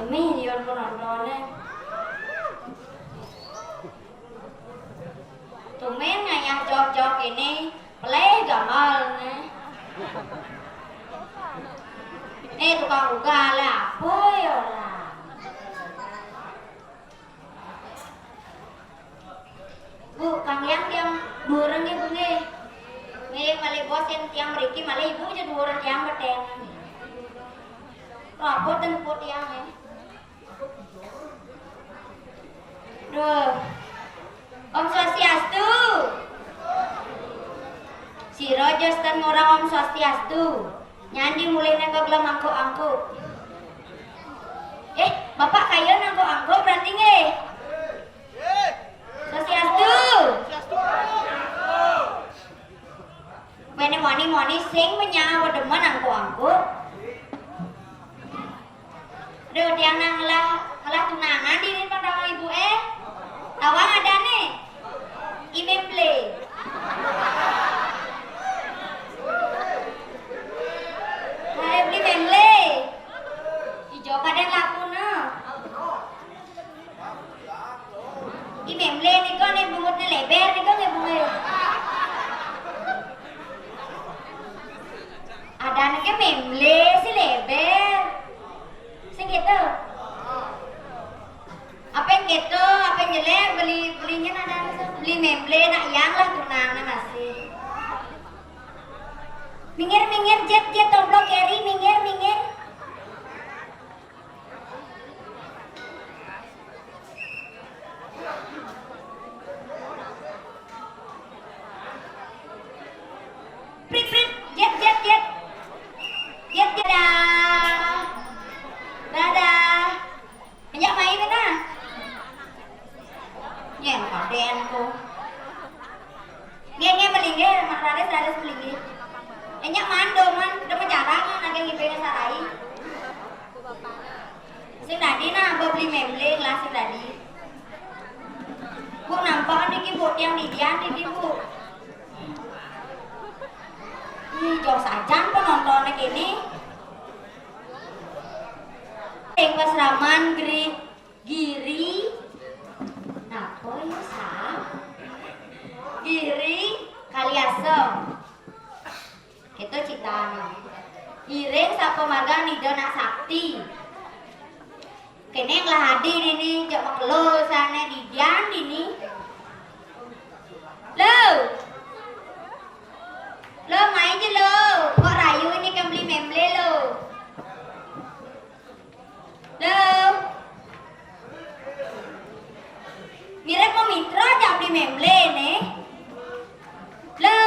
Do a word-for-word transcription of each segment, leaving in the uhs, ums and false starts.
Nih, yon penontonnya. Tumben ngayah jok-jok ini, pelih gamal nih. Nih tukang ugal lah, apa ya lah. Bu, kang yang tiang dua orang ya, Bu, nggih. Nggih, malih bos yang tiang mriki, malih ibu aja dua orang tiang beteng. Rapot dan put tiang ya. Duh. Om Swastiastu. Sira Justin ngurang Om Swastiastu. Nyandi mulih nang gelem angkuk-angkuk. Eh, Bapak kaya nangkuk-angkuk berarti nggih. Swastiastu. Mene moni-moni sing menyawa demen angkuk-angkuk. Aduh, tiang nang ngelah, ngelah tunangan dini pang tawang ibu eh. Tawang ada nih. Imemble. Hai beli memble. Ijo kadang laku no. Imemble nika nih bungutnya lebar nika nggih bunga. Ada anaknya memble sih lebar. Sing gitu. Apa yang gitu, apa yang jelek, beli belinya ada beli memble nak yang lah tunangnya masih. Minggir, minggir, jet, jet, tomplok keri, minggir, minggir. Prit, prit, jet, jet, jet. Jet, jet, dah. Dadah. Enyak main na. Nyen kaden ko. Nggih, nggih, melinggih, Mak Raris, Raris melinggih. Enyak man, do man, do menjarang, naging ngibing sarai. Sing dadi nah, beli memble lah sing dadi. Bu, nampak niki, Bu, tiang didian niki, Bu. Ih, jauh sajan penontonnya kini. Ing pasraman geri, giri. Napa ya, Sa? Giri Kaliasem. Kita citana. Iring sapa marga nida nak sakti. Kene nglahadi dini, jek makelo sane didian dini. Lo. Lo, mai je lo. Kok rayu ini kan beli memble lo. Lo. Mirip mau mitra jak beli memble ne. Lo.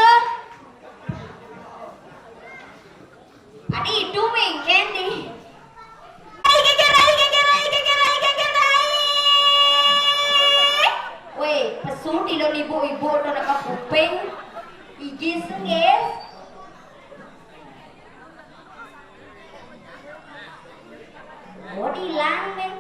Adi itu mengken di. Ai, kejar, ai, kejar, ai, kejar, ai, kejar, ai. Weh, pesu tilon ibu-ibu tu nak kuping. Igi sengit. Oh, dilang, men.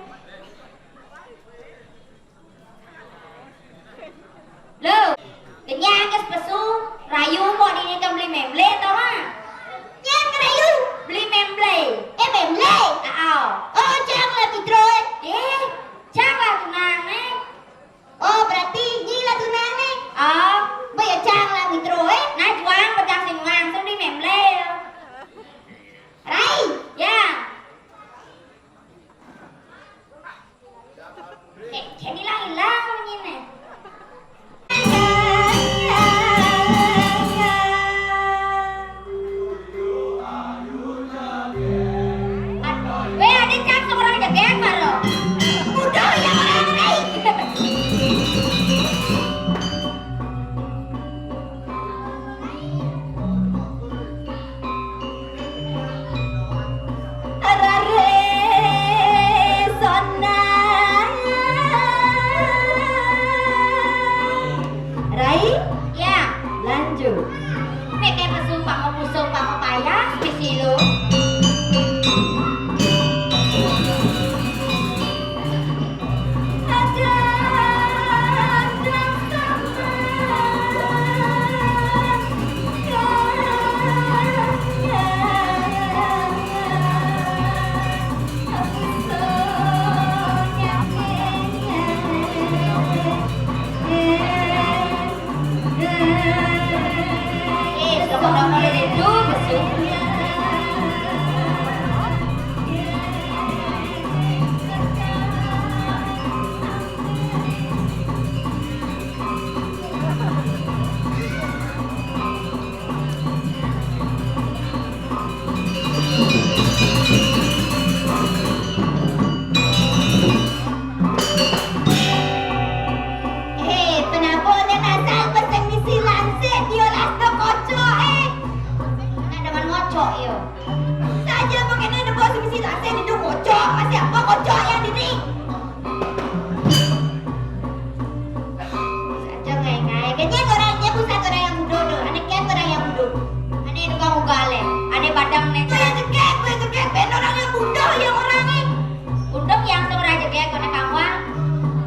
Kayak kena kawang.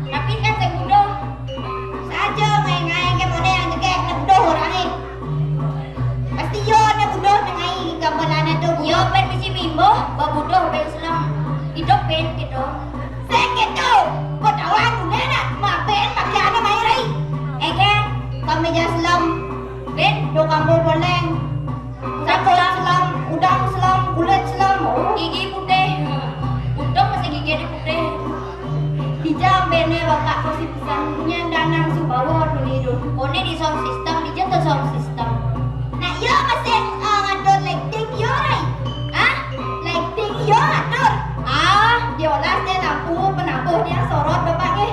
Tapi kan sing buduh. Saja ngai-ngai ke mone yang jegek nak buduh orang ni. Pasti yo nak buduh nang ngai gambaran tu. Yo ben bisi mimbuh, babuduh ben selem. Hidup ben gitu. Sing gitu. Kau tahu aku ni nak maben pakai anak mai rai. Eh kan, kami jas selem. Ben, do kamu boleh. Sabun selem, udang selem, kulit selem, oh, gigi putih. Untung masih gigi ada putih. Dijam bene bapak kursi pisan punya danang subawa tuli do. Kone di sound system, di jatuh sound system. Nak yo masih uh, ngatur lighting yo rai. Hah? Lighting yo ngatur. Ah, diolah deh lampu penabuh dia sorot bapak ke.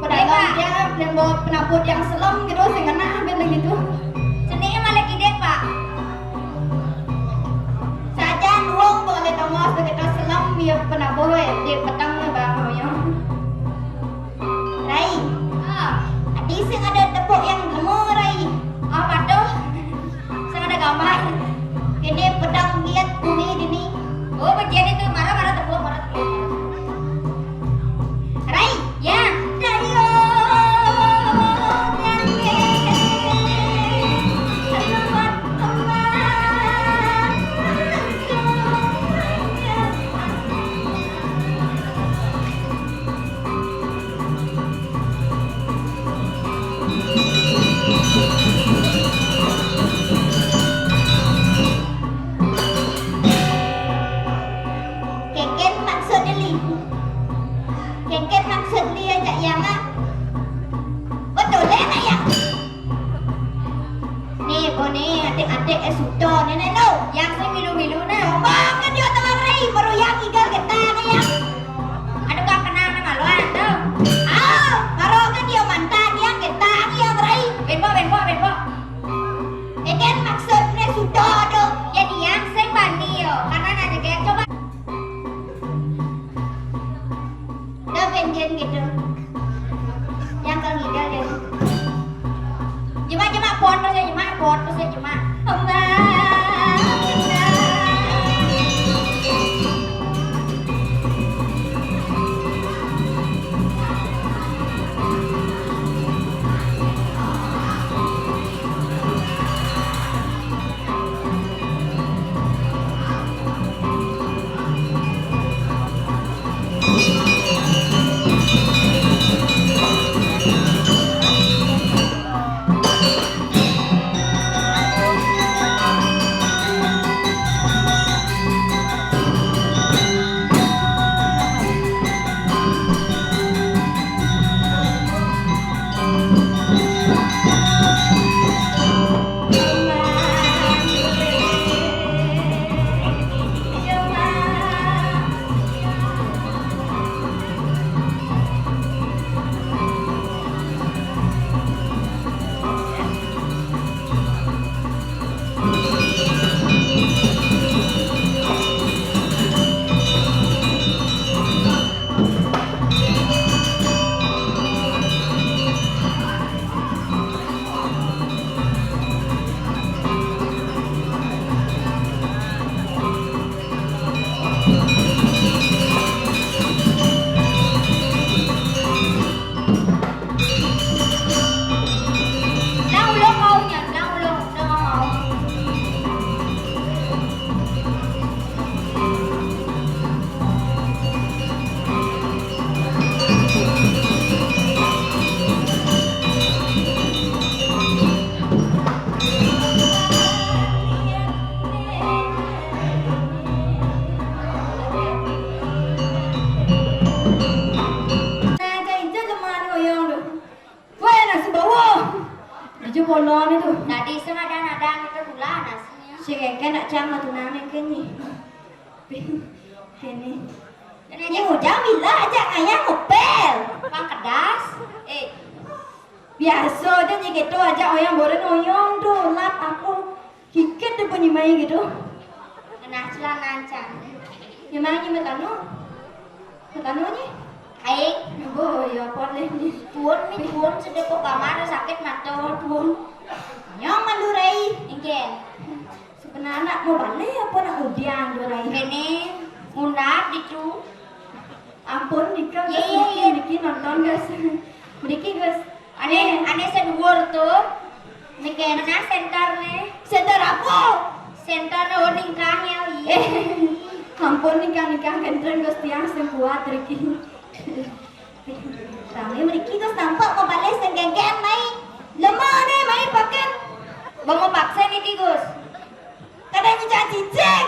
Pedagang dia penabuh yang selem gitu, sing kena ambil gitu. Seni malah gede pak. Saja nuwung boleh tongos begitu selem ya penabuh eh di petang ni bang ya. Rai. Ah. Adi sing ada tepuk yang lemu Rai. Apa tuh? Sing ada gambar. Ini pedang giat bumi dini. Oh, bagian itu marah-marah tepuk, marah tepuk. Rai. Ya. Dayo. Keken maksud Deli. Keken maksud dia cak yang ah. Betul deh nak ya. Nih, bo nih, adik-adik eh sudah nih nih lo. Yang sing milu-milu nah. Coba kan dia telah rai, baru yang igal kita nih ya. Aduh gak kenal nih maluan tuh. Ah, baru kan dia mantan yang kita nih yang rai. Benpo, benpo, benpo. Ini kan maksudnya sudah tuh. Jadi yang sing bani yo, karena nanya kayak coba. Dah benjen gitu. Yang kang ngidal deh. Jemak jemak pon terus ya jemak pon terus ya jemak. Embang. Nah, cak ijo jemane oyong lho. Weh, nasi bawa. Ijo polone tuh. Tadi sing ada-ada itu pula nasinya. Sing engke nak cang matunane kene. Kene. Ini udah bila aja ngayang ngepel. Pang kedas. Eh, biasa aja nyi gitu aja oyong boren oyong tuh lap aku. Kikit deh bunyi mai gitu. Kena celana ancang. Yang mana nyi metano? Metano nyi? Aing. Oh ya boleh nyi. Tuun nih tuun sedekah kamar sakit mata tuun. Nyong malu rai. Inggih. Sebenarnya mau balik apa nak udiang tuh rai? Ini ngundap ditu. Ampun nika, Gus, niki, niki nonton, Gus. Niki, Gus. Ane, ane sing dhuwur to. Niki. Mana senterne? Senter apa? Senter, oh, ningkah ya, iya. Eh, ampun, ningkah-ningkah genteng, Gus, tiang sing kuat niki. Rame mriki, Gus, nampak mau balik sing genggen mai. Lemah ne mai paken. Bang mau paksa niki, Gus. Kadang nyucak cicing.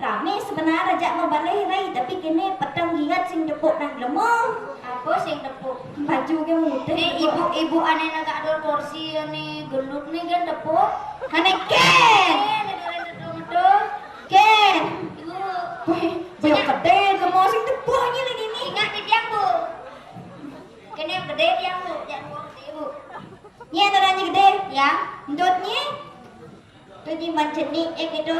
Rame sebenarnya ajak mau balik, Rai, tapi kene peteng giat sing tepuk nang lemah. Apa sing tepuk? Baju ke mudah. Nih, ibu-ibu ane negak dol kursi ane gendut nih kan tepuk. Ane ken. Eh, nih, nih, nih, nih, nih. Ken. Ibu. Wih, banyak gede, gemuk sing tepuk aja lagi nih. Ingat di tiang, Bu. Kene yang gede tiang, Bu. Jangan kursi, Bu. Nye, aturannya gede. Ya. Entutnya. Tuh, di manceni, eh, gitu.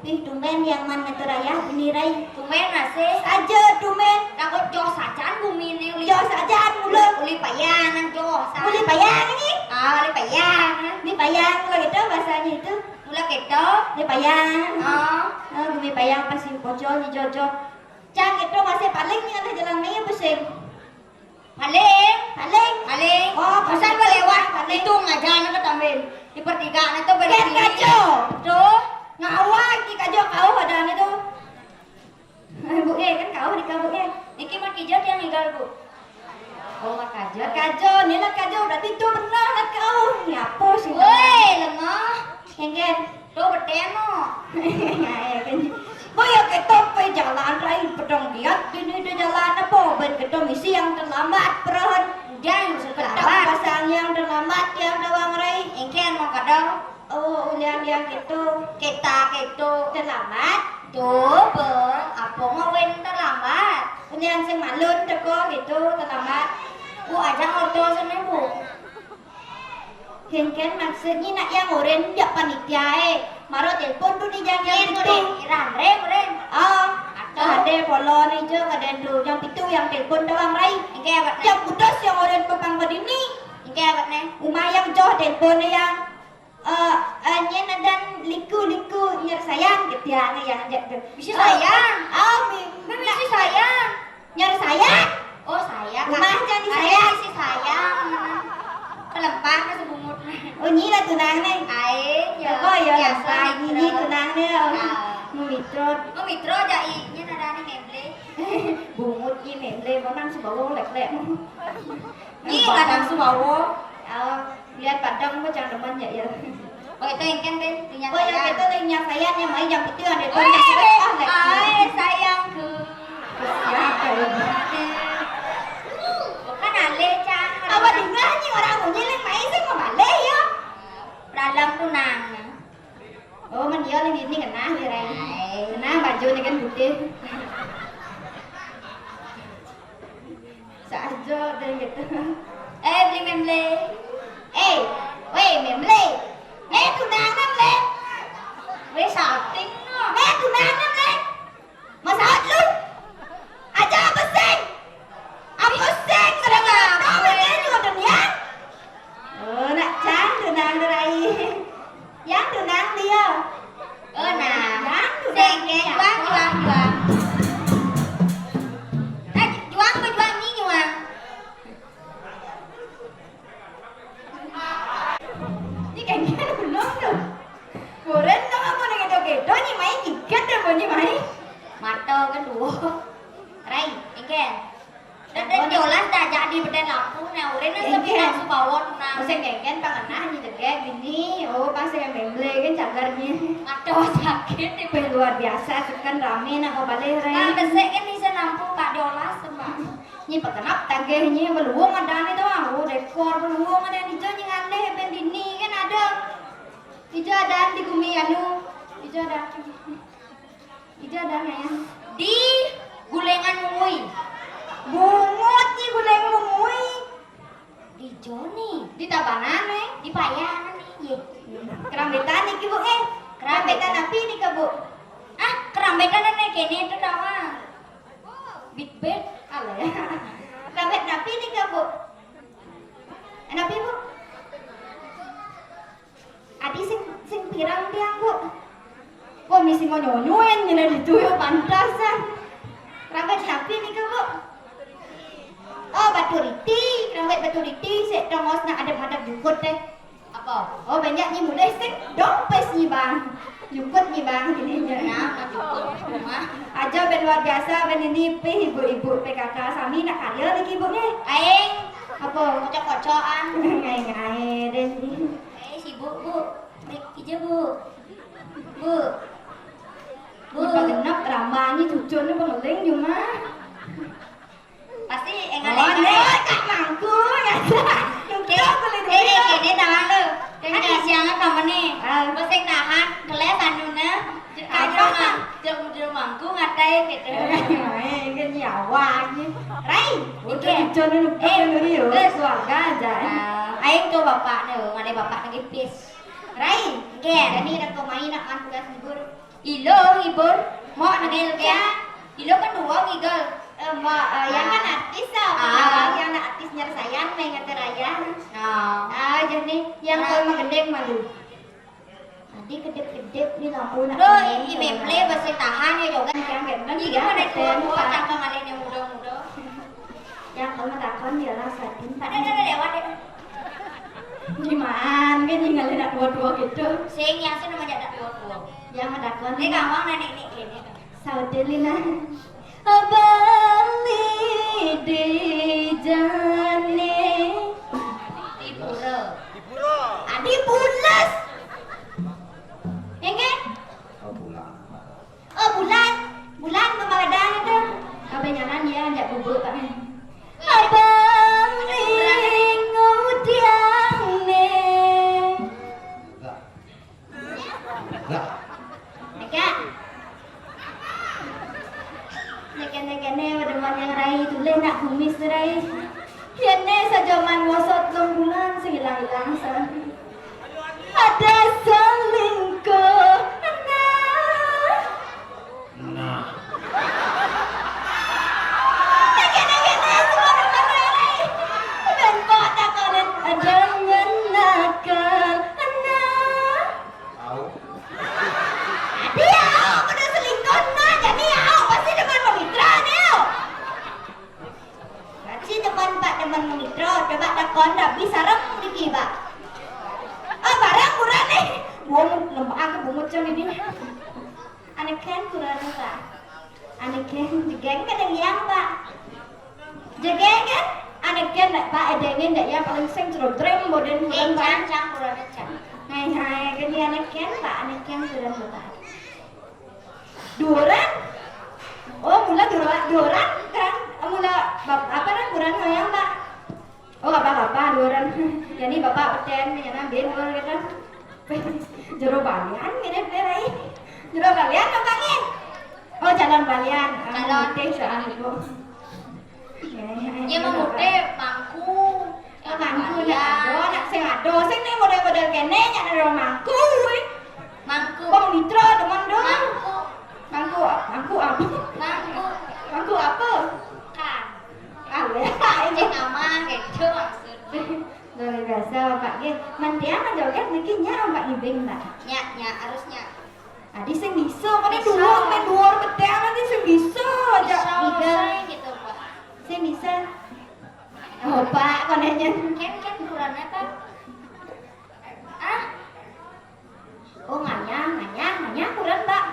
Ih, tumben yang mana tuh, Raya? Ini, Rai. Tumben masih. Aja, tumben. Takut joh sajan bumi ini, uli. Joh sajan, mulut. Uli payangan, joh sajan. Uli payangan ini? Ah, uli payangan. Uli payangan, kalau gitu bahasanya itu. Mula gitu. Uli payangan. Oh. Ah, bumi payang pasti pocol, nih, jojo. Cang, itu masih paling nih, ada jalan nih, pusing. Paling. Paling. Paling. Oh, pasal berlewat. Paling. Hitung aja anak ketambahin. Di pertigaan itu. Ken berarti kajo. Tuh. Ngawak di kajo kau ada anu tuh. Bu, eh, kan kau di kamu, eh. Niki mat kijat yang tinggal, Bu. Oh, mat kajo. Mat kajo, nih mat kajo. Berarti itu benar mat kau. Ini apa sih? Woi, lemah. Engken. Tuh, beteno. Ya, ya, kan. Boyo kita pe jalan, Rai, pedong lihat ini ada jalan apa? Ben kita misi yang terlambat, perhon. Jangan terlambat. Pasang yang terlambat, yang doang, Rai. Engken mau kadang. Oh, ulian yang gitu. Kita gitu. Terlambat? Tuh, Bang, apa mau wen terlambat? Ulian sing malun teko gitu, terlambat. Bu, aja orto sini, Bu. Engken maksudnya nak yang oren jak panitia, eh. Maro telepon tuh di jam yang itu. Ren, Ren, Ren. Oh, atau ada polon aja kadang tuh. Yang itu yang telepon doang, Rai. Engke apa? Yang putus yang oren pepang bedini. Engke apa nih? Uma yang joh telepon yang, eh, eh, nyen dan liku-liku nyer sayang gitu ya, yang ajak tuh. Bisa sayang? Oh, mi-, bisa sayang. Nyari sayang? Oh, sayang. Rumah jadi sayang. Isi sayang. Kelempar ke sebungut. Oh, nyi lah tunang nih. Ae, ya. Apa ya? Biasa, nyi tunang nih. Mau mitro. Mau mitro aja, i. Ini ada nih memble. Bungut, nyi memble, memang sebawa lek-lek. Nyi kadang sebawa. Oh, lihat padang apa jangan demen ya, ya. Oh, itu yang kan, Ben, punya saya. Oh, yang itu yang punya saya, yang main yang itu ada. Eh, ah, sayangku. Siapa ini? Kan ale, Cang. Apa dengar nih orang bunyi yang main sih mau balik ya? Dalam tuh nang. Oh, men dia lagi ini kena ya, Rai. Kena baju ini kan putih. Saja deh gitu. Eh, beli memble. Eh, weh, memble. Eh, tunangan, memble. Weh, syuting no. Eh, tunangan, memble. Masalah lu. Aja apa sih? Apa sih? Kena apa? Kena juga dunia. Oh, nak Cang, tunang rai. Yang tunang dia. Oh, nah. Yang tunang. Sengke, juang, juang, juang. Nah, juang, juang, ni juang. Ni kan kan belum tu. Koren tu apa nak kita kita ni main tiket dah bunyi main. Mata kedua. Rai, engken. Dan, dan jolas dah jadi beden lampu nah, urin nang sepi nang subawa tunang. Sing kengken pangenah ni jegek bini, oh, pas sing memble kan cagar ni. Aduh, sakit ni. Weh, luar biasa, seken rame nak mau balik, Rai. Nah, besek kan bisa lampu, Pak, jolas, Pak. Ni pekenap tagih ni, beluung ada ni tu, ah. Oh, dekor beluung ada ni, jo ni ngalih, ben dini kan ada. Ijo ada di gumi anu. Ijo ada. Ijo ada, Neng. Di gulengan mungui. Bungut ni gulengan mungui. Di joni. Di tabanan, Neng. Di payangan ni, ye. Kerambetan ni, Bu, eh. Kerambetan. Kerambetan api ni, Bu? Ah, kerambetan ni kene tu tawa. Bit bet. Alah, ya. Kerambet api ni, Bu? Api, Bu? Adi sing, sing pirang tiang, Bu? Kok misi mau nyonyoin, nyena ditu ya, pantasan. Diti sik tongos nak adep-adep jukut deh. Apa? Oh, banyak nyi mulih sing dompes nyi bang. Jukut nyi bang gini aja. Nah, jukut mah. Aja ben luar biasa ben ini pih ibu-ibu P K K sami nak karya lagi ibu nih. Aing apa? Kocok-kocokan. Ngai-ngai deh. Eh, sibuk, Bu. Baik aja, Bu. Bu. Bu. Ini pagenep ramanya cucurnya pengeling cuma. Pasti enggak. Oh, ada. Nek, Kak Mangku, ya. Oke. Tuh, kulit eh, eh, ini tangan lu. Kan kasihannya kamu nih. Ah. Pas yang nahan, keles anuna. Apa? Kamu mang, jero mangku ngatai gitu. Eh, kan nyawa nih. Rai, udah oke. Cucurnya lupa eh, nuri yo. Terus keluarga aja. Ah, aing tuh bapak nih, ada bapak lagi pis. Rai, oke. Ini udah pemain akan tugas libur. Ilo ngibur, mau nengil ya. Ilo kan dua ngigel. Eh, mbak, eh, yang kan artis ah, ah. Yang artis nyersayan main kata raya. Nah. Ah, jadi yang nah. Kalau mah gendeng malu. Tadi kedip-kedip nih lampu nak. Duh, ini memple besi tahan ya juga. Yang gendeng iya, gendeng tua-tua, cangkang ada yang muda-muda. Yang kalau takon dia lah sadin. Ada, ada, ada lewat ya. Gimana kan tinggal nak dua-dua gitu. Sing yang sih namanya ada dua-dua. Yang ada kon. Ini gampang nih, nih, nih, nih. Saudeli nah. Abang di jane. Di pura. Adi pulas. Enggak? Oh, pulang. Oh, bulan. Bulan pemaladan itu. Kabanyanan ya, ajak bubuk kami. Abang ning udiane. Nek. Nek, nek, nek, pada yang rai, tulen nak kumis rai. Yene saja man wosot lung bulan sing ilang-ilang sa. Ada selingkuh. Nah. Nah. Kene-kene semua rumah rai. Ben kok tak konen ada ngenakal. Nah. Au. Dia au, kudu selingkuh nah, jadi au pasti demen memitra dia. Berarti demen Pak demen Mitro, coba takon Rabi sareng niki, Pak. Ah, barang kurang nih. Bungut lembang ke bungut cang ini. Aneh kan kurang, Pak. Aneh kan jegeng kan yang yang, Pak. Jegeng kan? Aneh kan ndak, Pak, edengin ndak ya paling sing cerodrem boden kurang, Pak. Cang, cang, kurang cang. Hai, hai, kan ya aneh kan, Pak, aneh kan kurang, Pak. Duran? Oh, mula duran, duran kan? Mula bab-, apa nah, duran ngoyang, Pak? Oh, apa-apa, duran. Jadi Bapak peten, menyana bin, duran gitu. Jero balian, mirip deh, Rai. Jero balian apa nih? Oh, calon balian. Calon. Penting soal itu. Ya, ya, ya, ya, mau mute mangku. Ya, mangku, ya, aduh, anak sing aduh, sing nih model-model kene, ya, ada mangku, weh. Mangku. Bang Mitra, teman dong. Mangku. Mangku, mangku apa? Mangku. Mangku apa? Kan. Kan, ya. Cek nama, gitu maksudnya. Luar biasa, Pak. Nggih, mantian joget niki nya, Pak Ibing, Pak. Nya, nya, harusnya. Adi sing bisa, kan bisa. Dua, main dua, gedang nanti sing bisa aja. Bisa, tiga. Saya gitu, Pak. Sing bisa. Oh, Pak, konenya. Ken, ken, ukurannya, Pak. Ah, oh, nganyang, nganyang, nganyang, kuran, Mbak.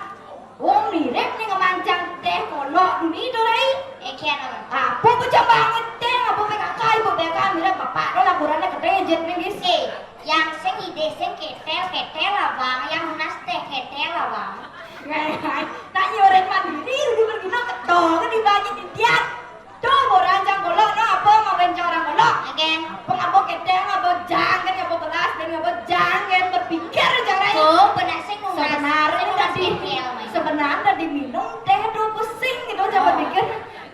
Oh, mirip nih ngemancang teh kolok dunia itu, Rai. Eh, kian apa? Apa pecah banget teh, apa P K K, ibu P K K, mirip bapak lo laporannya ke Tejet nih, guys. Eh, yang sing ide sing ketel, ketel lah, Bang. Yang lunas teh ketel lah, Bang. Nah, nah, nyoret mandiri, udah berguna ketol, kan dibagi di tiap. Tuh, orang jang golok, no, apa mau bencang orang golok? Oke. Apa ngapa keteng, ngapa jang, kan ngapa kelas, dan ngapa jang, kan berpikir aja, Rai. Tuh, benar sih, nunas. Sebenarnya sih, nunas tadi, pikir, Mai. Sebenarnya diminum teh tuh pusing gitu, coba pikir.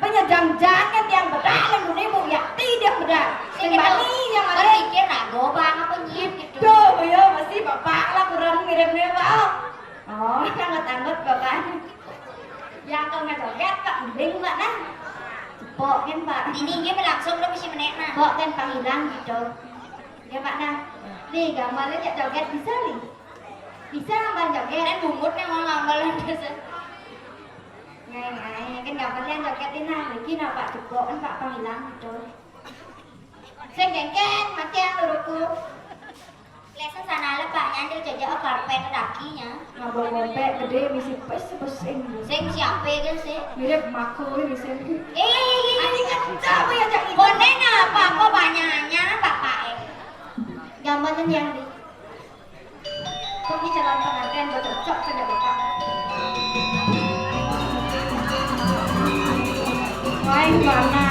Banyak jang-jang kan yang bedak, lalu nih, Bu Yati dia bedak. Sing bani yang ada. Berpikir ragu, Bang, apa nyit gitu. Tuh, iya, masih bapak lah, kurang mirip-mirip, Bang. Oh, anggot-anggot bapak. Yang kau ngejoget, Pak, mending, Pak, nah. Cepok kan, Pak. Ini dia langsung udah mesti menek, nah. Pok kan panggilan gitu. Ya, Pak, nah. Nih, gambarnya cak joget bisa nih. Bisa gambar joget. Dan bungut nih mau ngambil biasa. Ngai, ngai, kan gambarnya joget ini, nah. Lagi nah, Pak, cepok kan, Pak, panggilan gitu. Sing gengkeng, mancing luruku. Lesen sana le, Pak, nyandel jajak karpet dakinya. Ngabok ngompek gede misi pes pesing. Sing siape ge sih? Mirip mako ini sing. Eh, iya, iya, iya. Anjing kencang ya, Cak. Konen apa? Apa banyaknya, Bapak, eh? Gambaran yang di Kok ini calon pengantin buat cocok saja, Bapak? Main mana?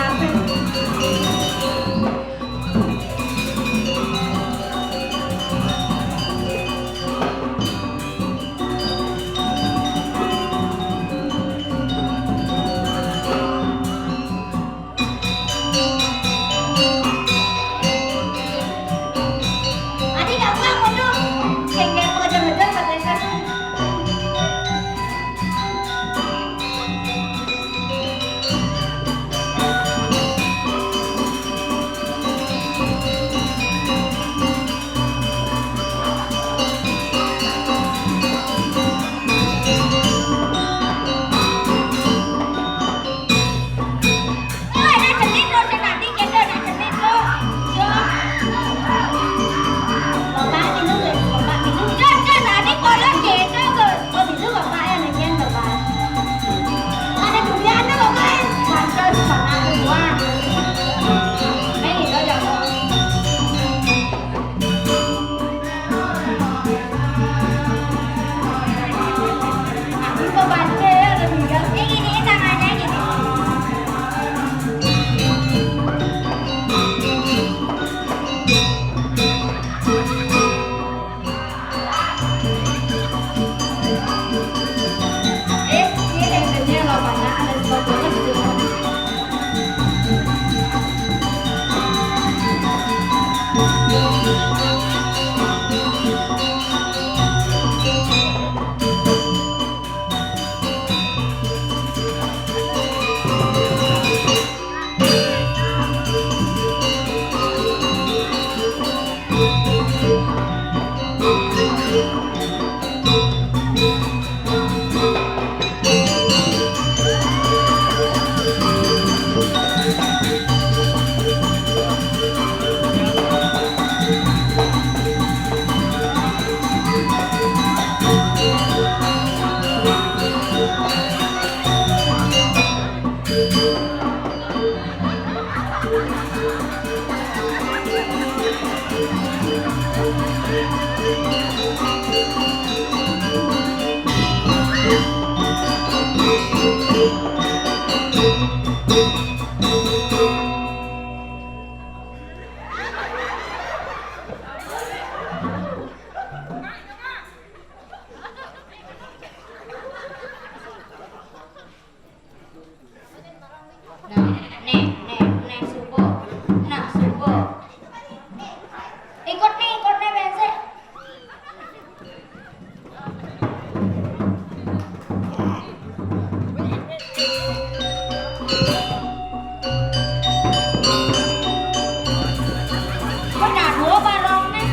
Nah, nih, nih, nih, subuh. Nah, subuh. Ikut nih, ikut nih, bensek. Kok nado barong nih?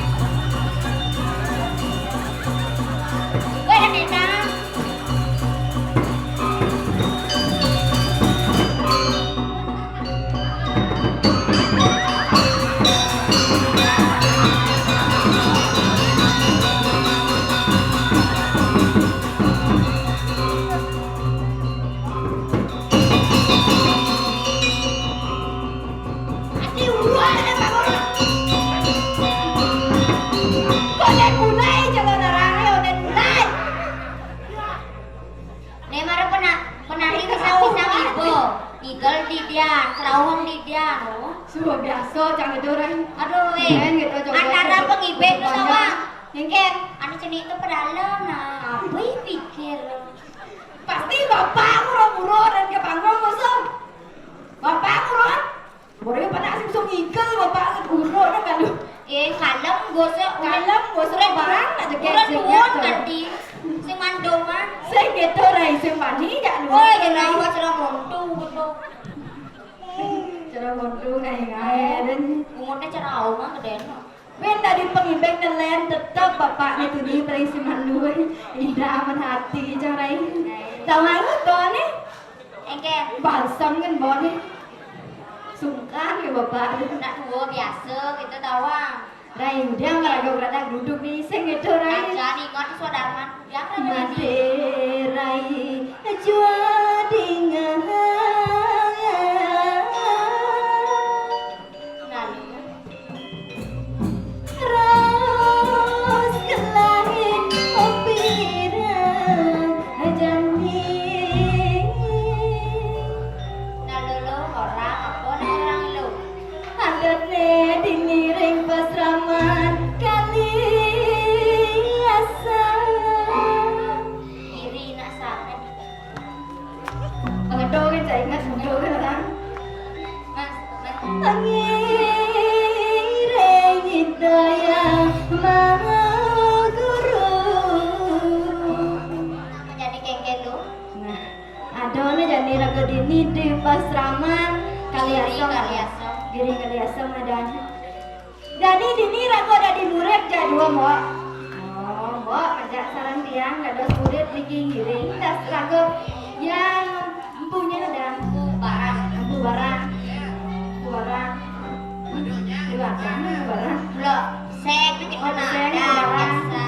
Weh, Nina. Nek mara pena-, penari wis tau iba. Ngigel didian, krauhung didian, oh. Sudah biasa, cang itu, Rai. Aduh, eh. Antara pengibek tuh sama. Ngengker. Anu cenik tuh pedalem, nah. Apa pikir? Pasti bapak muro-muro dan ke panggung musuh. Bapak muro. Boleh pernah sing sung ngigel bapak guru dah kalau. Eh, kalem gosok. Kalem gosok barang nak jaga. Urut tuan kanti. Sing mandoman. Sing gitu, Rai, sing bani jak lu. Oh, ya lawas cara montu gitu. Cara montu kayak ngae dan. Umurnya cara auma gedena. Ben tadi pengibek nelen tetep bapak itu di Rai sing malu. Indah amat hati, Cang Rai. Tahu aku tuh nih. Engke. Balsam kan bone. Sungkan ya, Bapak. Nak dua biasa kita tawang. Rai, udah maraga gradak duduk di sing itu, Rai. Aja nih, ngon sudah man. Yang Rai. Mate, Rai, jua dingahang. Lalu. Raos kelahi pira jani. Nah, lolo orang apa nih orang lu? Adatne dini ring pasraman kali asa. Iri nak sangat. Pengedo kan, saya ingat pengedo kan orang. Mas, mas. Pangiring Ida Yang Maha Guru. Jadi kengken tu. Nah, ada ni jadi raga dini di pasraman Kali Giri Asem. Kali Asem. Giri Kali Asem ada. Jani dini raga dadi murid ja dua, Mbok. Oh, Mbok, ajak sareng tiang dados murid niki ngiring tas raga yang empunya dan Empu Barang. Empu Barang. Empu Barang. Keluarganya Barang. Lho, sing Oh, ada sing ada Barang. Biasa.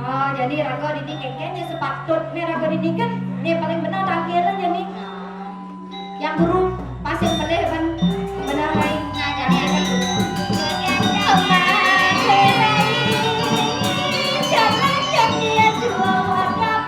Oh, jadi raga dini kengken ya sepatutnya raga dini kan nih paling benar tangkiran ya nih. Yang guru pasir pelih kan benar lain. Nah, jadi ada. Jalan yang dia dua wadah.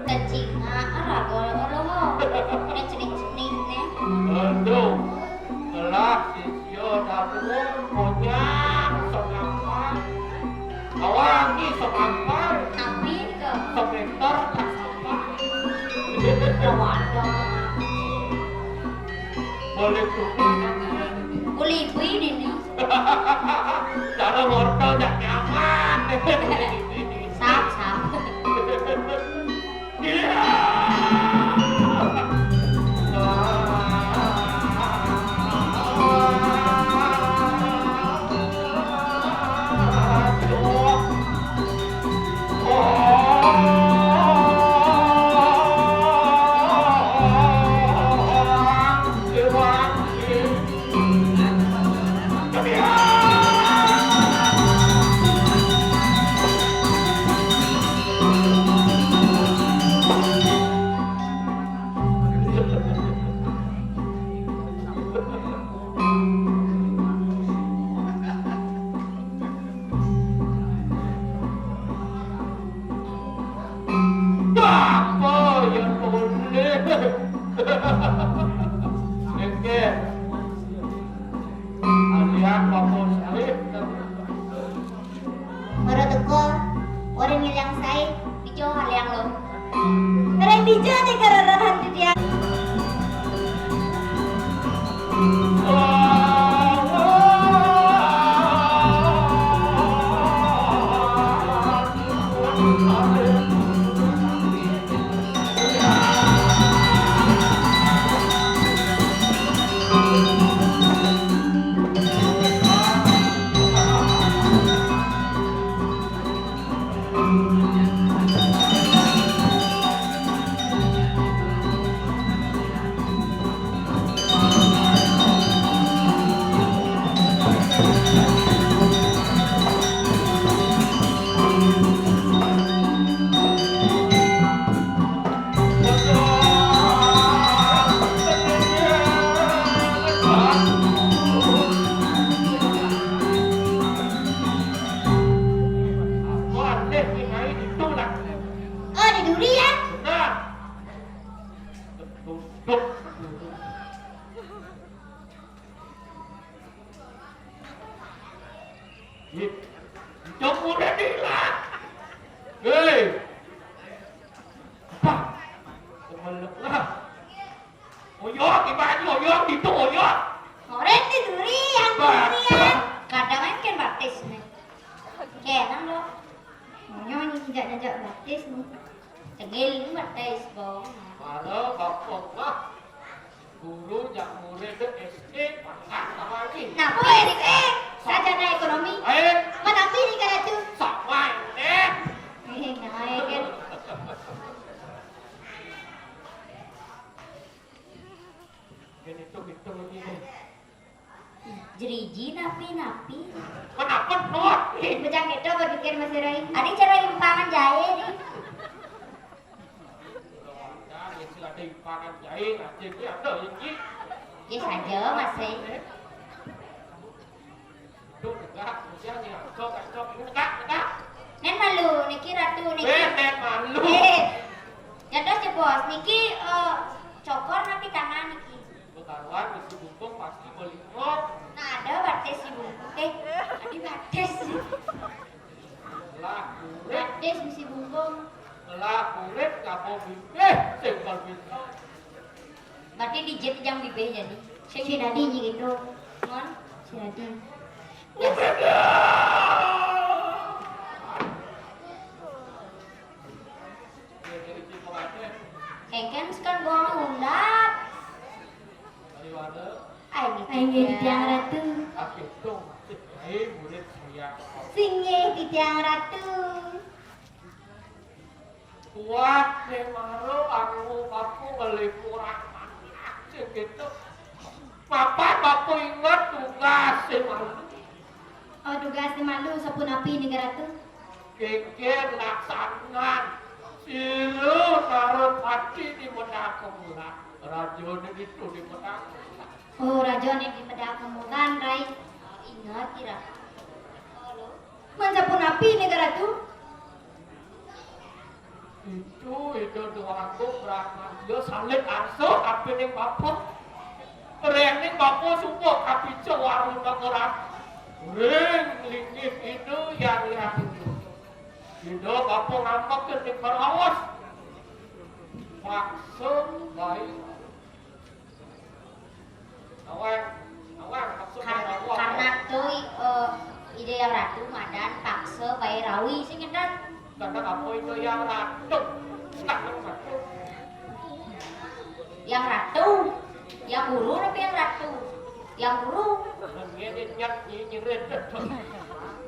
Kecingak raga olo. Nek cenik-cenik ne. Aduh, kelas sisya dapur konyang sok ampal. Awangi sok ampal. Tapi ke Sok meter tak sampah. Kawan dong. Boleh tuh. Kulibui dini. Cara wortel jak nyaman. Sap, sap. Apa ya boleh? Nggih. Alian Bapak Sarif. Para teka, ora ngilang sae, dija aliang lo. Ora dija ning kararahan titiang. Oh, di duri ya? Nah. Cok udah di Hei. Apa? Kemelek lah. Oyok, ibaratnya oyok, itu oyok. Orang tiduri yang tiduri ya. Kadang kan batis nih. Kenang lo. Maunya ngejak-ngejak batis nih. Cengil ini batis, Bang. Mana bapak mah? Guru jak murid tu S D, pangkat sama lagi. Nah, apa S D? Sarjana ekonomi. Eh? Mana apa ni kalau tu? Sama ini. Eh, nah, eh, kan. Kan itu, itu ni. Jeriji napi-napi. Kenapa, Nur? Macam itu berpikir Mas Rai. Ada cara impangan jahit ni. Ada impangan jahit, ada ni, ada ni. Ya saja, Mas Rai. Itu tegak, kemudian ni, tegak, tegak, tegak. Nen malu, niki ratu, niki. Eh, nen malu. Eh, jatuh si bos, niki, eh, cokor napi tangan niki. Bekaruan bisi bungkung pasti beli. Nah, ada batis si bungkung. Eh, tadi batis. Lah, kurit. Batis bisi bungkung. Lah, kurit, kapo bibih, simpel bintang. Berarti dijit jang bibih jadi. Sing si Nadi nyi gitu. Mon? Si Nadi. Ya. Engken sekan gua undap. Ai, niki tiang ratu. Ai, murid saya. Singgih titiang ratu. Kuat deh maro aku aku ngelipuran anak gitu. Papan bapak ingat tugas sih malu. Oh, tugas ni malu sapunapi ni, Ratu? Kengken laksanan. Silu narut hati di Medang Kemulan. Raja ni itu di Medang Kemulan. Oh, raja ni di Medang Kemulan, Rai. Ingat, Ira. Man sapunapi ni, Ratu? Itu, itu doaku berangkat. Dia salib arsa, tapi ning bapa. Reng ning bapa suka kapica warung ngeras. Ring linggih itu yang yang itu. Itu bapa ngambek ke ning berawas. Paksa baik. Awang, awang, maksud Kar-, awang. Karena tu, eh, Ida Yang Ratu madan paksa bayi rawi sing ngendan. Karena apa itu Yang Ratu? Karena apa? Yang Ratu, Yang Guru tapi Yang Ratu, Yang Guru. Nggih, nyet, nyi-, nyirit.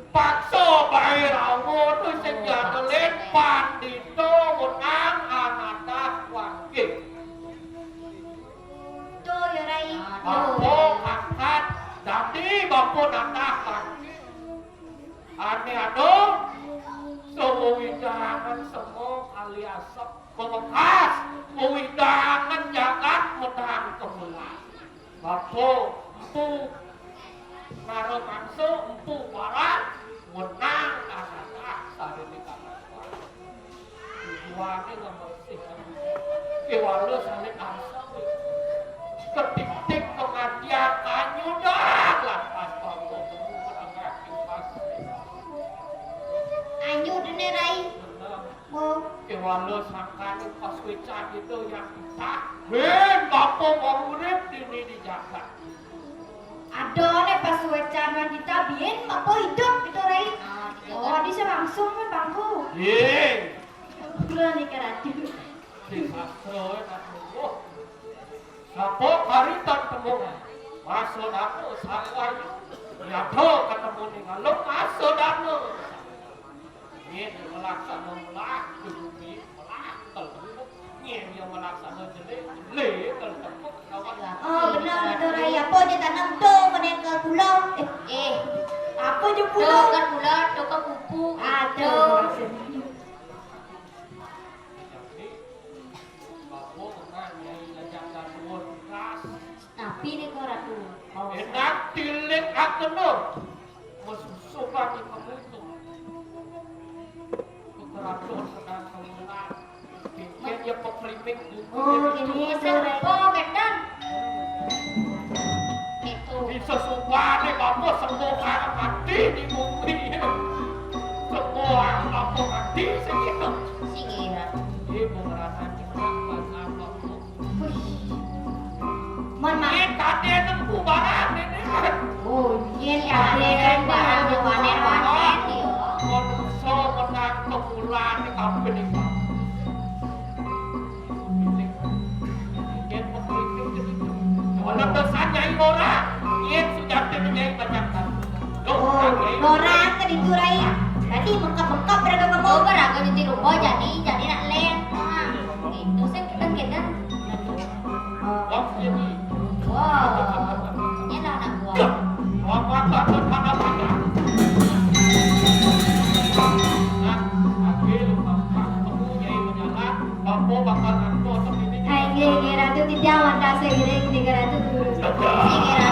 Paksa bae rawa tu sing diandelin pandita wenang anatah wangkih. Tuh, ya, Rai. Bapa angkat dadi bapa natah wangkih. Ane ado, sewewidangan sema kali asep, memekas, wewidangan jagat menang kemelas. Bapa, empu, nara mangsa, empu barang, menang anatah sareng Tujuane ngembersih. Kewala saling asal. Ketik-tik pengajian kanyudan lapas bangko temu menengah kipas. Anyu dene, Rai. Bener. Oh. Kewala sangkane pas wecan itu yang kita. Ben, bapa mau urip dini di jagat. Ada ne pas wecan wanita biyen apa hidup gitu, Rai? Ah, iya. Oh, kan? Bisa langsung kan bangku. Ye. Kula nih karatu. Di sastra, eh, tak tunggu. Sapa karitan temu? Masa dana sawayu. Nyata ketemu ning alun masa dana. Yen melaksana melah, kudu melah, kel. Yen dia melaksana jelek, jelek, kel tepuk, kawan. Oh, benar itu, Rai. Apa je tanam tu, kena ke pulau? Eh, eh. Apa je pulau? Tu ke pulau, tu ke pupu. Aduh. Aduh. Jadi, bapak pernah nyai ngajak tuan kelas. Napi nika, Ratu? Enak tilik akena. Mesusukan di pemutu. Kekeraton sedang kemulan. Pikir dia pekrimik. Oh, ini sore. Oh, kedan. Itu. Bisa suka nih, apa semua orang mati di bumi. Semua Wah, apa mati segitu? Sing ira. Ibu merasa cepat apa? Wih. Mon, Mak. Ini tadi nempuh barang ini. Oh, yen tadi nempuh barang, wanen-wanen, yo. Menungso menang kemulan, apa nih, Pak? Yen pemimpin ke situ. Ora dosa Nyai ora. Yen sujati Nyai bacakan. Loh, Oh, Nyai. Ora ke ditu, Rai. Tadi bengkak-bengkak beraga kamu. Oh, beraga nyuti rupa jadi, jadi nak lem. Nah, itu sing kita kena. Oh, jadi. Wah, ini lah anak buah. Wah, wah, wah, wah, wah, wah. Nah, aku lupa, Pak. Aku Nyai menyalah. Bapa bakal angkot ini. Hai, nggih, nggih, Ratu, titiang wantah sagiring, nggih, Ratu, durus. Nggih,